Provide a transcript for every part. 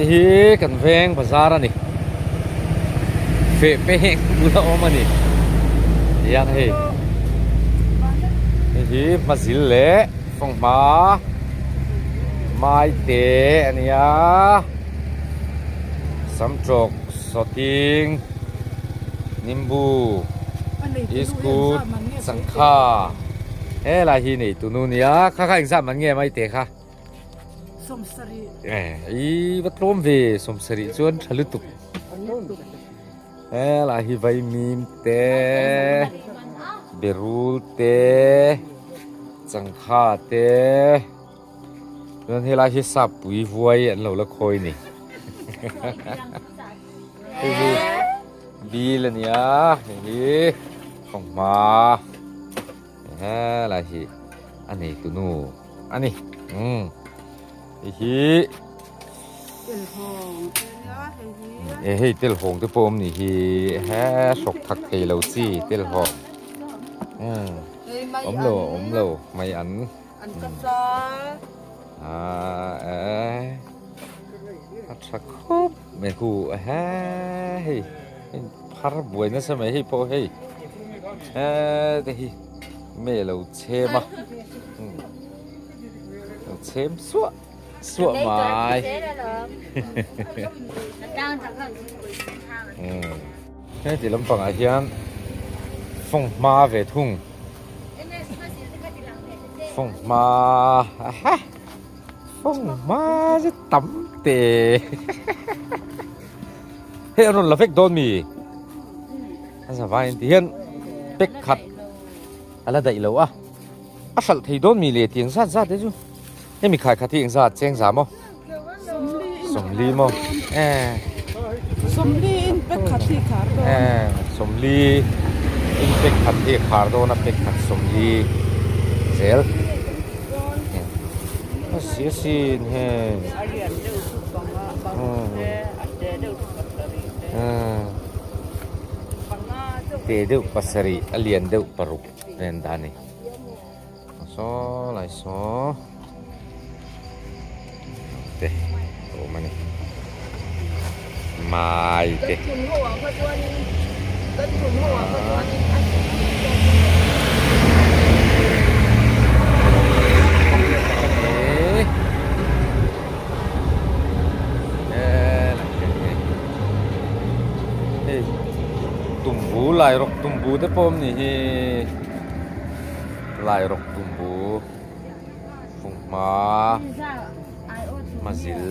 Hei hi kan veng bazar a ni. Feh peng bula awm a ni. Tiang hei. Hei hi hmazil leh fanghma maite a nia. Samtawk sawting nimbu iskut sangha helai hi neitunu nia kha kha engzat man nge maite kha. I va tlawm ve 70 chuan tha lutuk helai hi vaimim te berul te changkha te chuan helai hi sappui vuai an lo la khawi a ni hei hi bil a nia hei hi fanghma helai hi a neitunu. A ni umm hei hi e hei telhawng te pawh awm ni hi he hrawk thak thei lo chi telhawng umm awm lo awm lo mai an ah e a tha khawp mai hu he hei phar buai nasa mai hei pawh hei he te hi. Me lo chhem a lo chhem suah suah mai heti lampangah hian fanghma ve thung fanghma fanghma zet tam te hei an rawn la vek dawn mi a zavaiin ti hian pack khat. A la daih lo a, a hralh thei dawn mi le tih engzat zat te chu hemi khai khat hi engzat cheng za maw? Sawmli maw? Eh. Sawmli in pek khat hi khar dawn. Eh, sawmli in pek khat hi khar dawn a pek khat sawmli zel. A si a sin hei. A lian deuh chu panga panga te a te deuh chu pasarih te. Te deuh pasarih a lian deuh paruk nen dah a ni saw lai saw te a awm a ni mai te Hei tumbu lai rawk tumbu te pawh awm ni hi lai rawk tumbu funghma mazil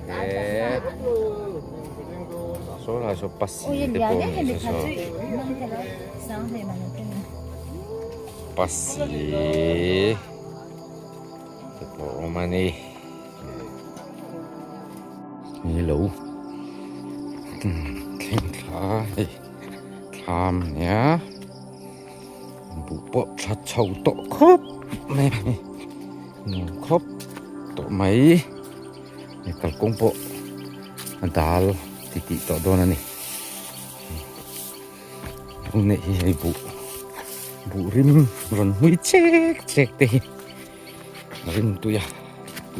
te saw lai saw pasi te pawh awm ni saw pasi te pawh awm a ni. Ni lo thleng thla hei thlam a nia buh pawh tha chho tawh khawp mai a nuam khawp tawh mai hei kalkawng pawh a dal ti tih tawh dawn a ni a neih hi hei buh buh rim rawn hmui chek chek te hi. Rintuia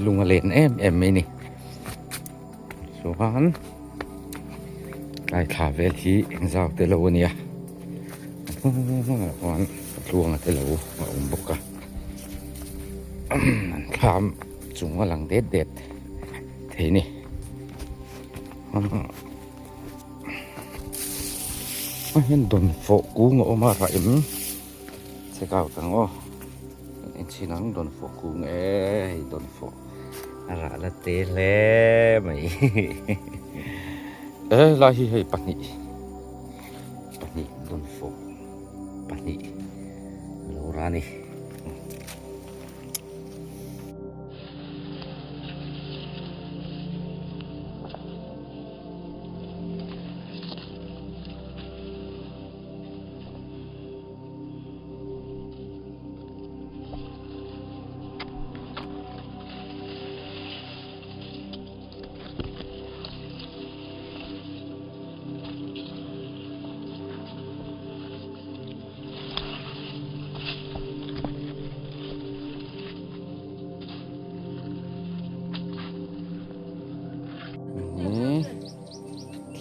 lung a len em em mai ni chuan tlai thla vel hi eng zau te lo a nia a hnungah chuan tluanga te lo a awm bawk a an thlam chung a lang det det thei ni a hian dawnfawh kung a awm a rah em. Check out ang aw enchhin ang dawnfawh kung e hei dawnfawh a rah la te hle mai e lai hi hei pahnih pahnih dawnfawh pahnih a lo ra a ni.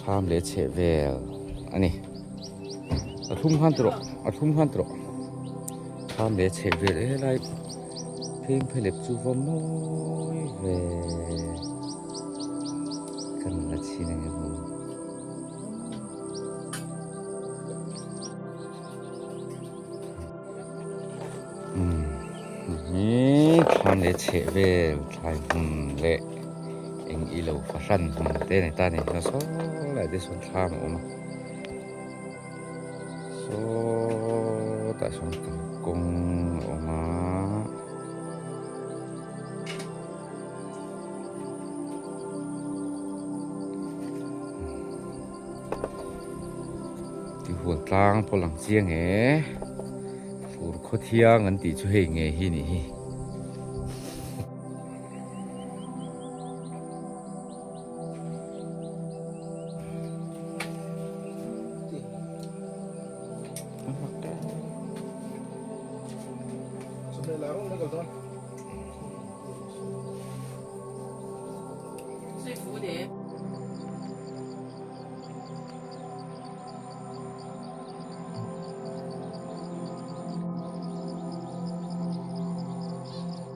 Thlam leh chheh vel a ni. A thlum khan tawh a thlum khan tawh thlam leh chheh vel e helai pheng phelep chu va mawi ve kan la chhin ang emaw. Hi thlam leh chheh vel thlai hmun leh eng ilo fahran hmun te a ni ta a ni saw lai te sawn thlam a awm a sawtah sawn kalkawng a awm a. Tihual tlang pawh lang chiang e fur khaw thiang an tih chu hei nge hi nih hi.